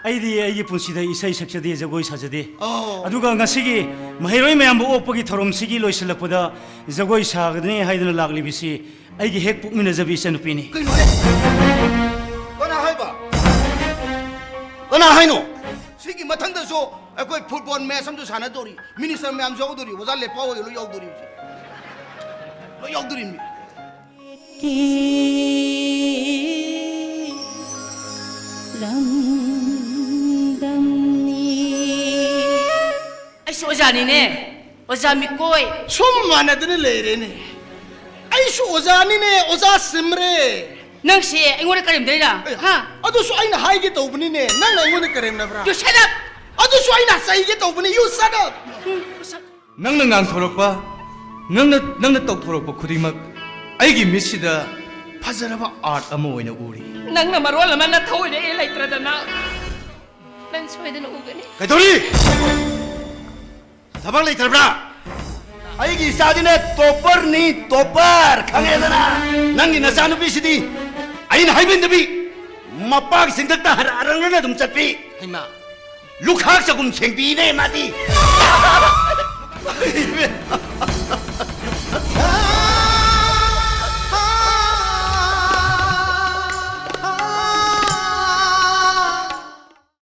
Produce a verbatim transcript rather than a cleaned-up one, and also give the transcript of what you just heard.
ꯑꯩꯗꯤ ꯑꯩꯒꯤ ꯄꯨꯟꯁꯤꯗ ꯏꯁꯩ ꯁꯛꯆꯗꯦ, ꯖꯒꯣꯏ ꯁꯥꯖꯗꯦ꯫ ꯑꯣ꯫ ꯑꯗꯨꯒ ꯉꯁꯤꯒꯤ ꯃꯍꯩꯔꯣꯏ ꯃꯌꯥꯝꯕꯨ ꯑꯣꯛꯄꯒꯤ ꯊꯧꯔꯝꯁꯤꯒꯤ ꯂꯣꯏꯁꯤꯜꯂꯛꯄꯗ ꯖꯒꯣꯏ ꯁꯥꯒꯅꯤ ꯍꯥꯏꯗꯨꯅ ꯂꯥꯛꯂꯤꯕꯁꯤ ꯑꯩꯒꯤ ꯍꯦꯛ ꯄꯣꯛꯃꯤꯟꯅꯖꯕꯤ ꯏꯆꯟꯅꯨꯄꯤꯅꯤ꯫ ꯀꯩꯅꯣꯅꯦ? ꯀꯅꯥ ꯍꯥꯏꯕ? ꯀꯅꯥ ꯍꯥꯏꯅꯣ? ꯁꯤꯒꯤ ꯃꯊꯪꯗꯁꯨ ꯑꯩꯈꯣꯏ ꯐꯨꯠꯕꯣꯜ ꯃꯦꯠꯆ ꯑꯃꯁꯨ ꯁꯥꯟꯅꯗꯧꯔꯤ, ꯃꯤꯅꯤꯁꯇꯔ ꯃꯌꯥꯝꯁꯨ ꯌꯥꯎꯗꯧꯔꯤ, ꯑꯣꯖꯥ ꯂꯦꯄꯥꯎ ꯍꯣꯏ ꯂꯣꯏ ꯌꯥꯎꯗꯧꯔꯤ ꯍꯧꯖꯤꯛ꯫ ꯂꯣꯏ ꯌꯥꯎꯗꯧꯔꯤꯃꯤ꯫ ꯑꯩꯁꯨ ꯑꯣꯖꯥꯅꯤꯅꯦ, ꯑꯣꯖꯥ ꯃꯤꯀꯣꯏ꯫ ꯁꯨꯝ ꯃꯥꯟꯅꯗꯅ ꯂꯩꯔꯦꯅꯦ꯫ ꯑꯩꯁꯨ ꯑꯣꯖꯥꯅꯤꯅꯦ, ꯑꯣꯖꯥ ꯁꯤꯝꯔꯦ꯫ ꯅꯪꯁꯦ ꯑꯩꯉꯣꯟꯗ ꯀꯔꯦꯝꯗꯩꯔꯥ? ꯑꯦ, ꯍꯥ? ꯑꯗꯨꯁꯨ ꯑꯩꯅ ꯍꯥꯏꯒꯦ ꯇꯧꯕꯅꯤꯅꯦ, ꯅꯪꯅ ꯑꯩꯉꯣꯟꯗ ꯀꯔꯦꯝꯅꯕ꯭ꯔꯥ? You shut up! ꯑꯗꯨꯁꯨ ꯑꯩꯅ ꯆꯩꯒꯦ ꯇꯧꯕꯅꯤ, you shut up! ꯅꯪꯅ ꯉꯥꯡꯊꯣꯔꯛꯄ, ꯅꯪꯅ ꯅꯪꯅ ꯇꯧꯊꯣꯔꯛꯄ ꯈꯨꯗꯤꯡꯃꯛ ꯑꯩꯒꯤ ꯃꯤꯠꯁꯤꯗ ꯐꯖꯔꯕ ꯑꯥꯔꯠ ꯑꯃ ꯑꯣꯏꯅ ꯎꯔꯤ꯫ ꯅꯪꯅ ꯃꯔꯣꯜ ꯑꯃ ꯅꯊꯧ ꯑꯣꯏꯅ ꯑꯩ ꯂꯩꯇ꯭ꯔꯗꯅ ꯅꯪ ꯁꯣꯏꯗꯅ ꯎꯒꯅꯤ꯫ ꯀꯩꯗꯧꯔꯤ? ꯊꯕꯛ ꯂꯩꯇ꯭ꯔꯕ꯭ꯔꯥ? ꯑꯩꯒꯤ ꯏꯆꯥꯗꯤꯅꯦ ꯇꯣꯞꯄꯔꯅꯤ, ꯇꯣꯞꯄꯔ, ꯈꯪꯉꯦꯗꯅ? ꯅꯪꯒꯤ ꯅꯆꯥꯅꯨꯄꯤꯁꯤꯗꯤ ꯑꯩꯅ ꯍꯥꯏꯃꯟꯗꯕꯤ ꯃꯄꯥꯒꯤ ꯆꯤꯟꯊꯛꯇ ꯍꯔ ꯍꯔꯪꯅ ꯑꯗꯨꯝ ꯆꯠꯄꯤ꯫ ꯍꯩꯃꯥ꯫ ꯂꯨꯈꯥꯛ ꯆꯒꯨꯝ ꯁꯦꯡꯕꯤꯅꯦ ꯃꯥꯗꯤ꯫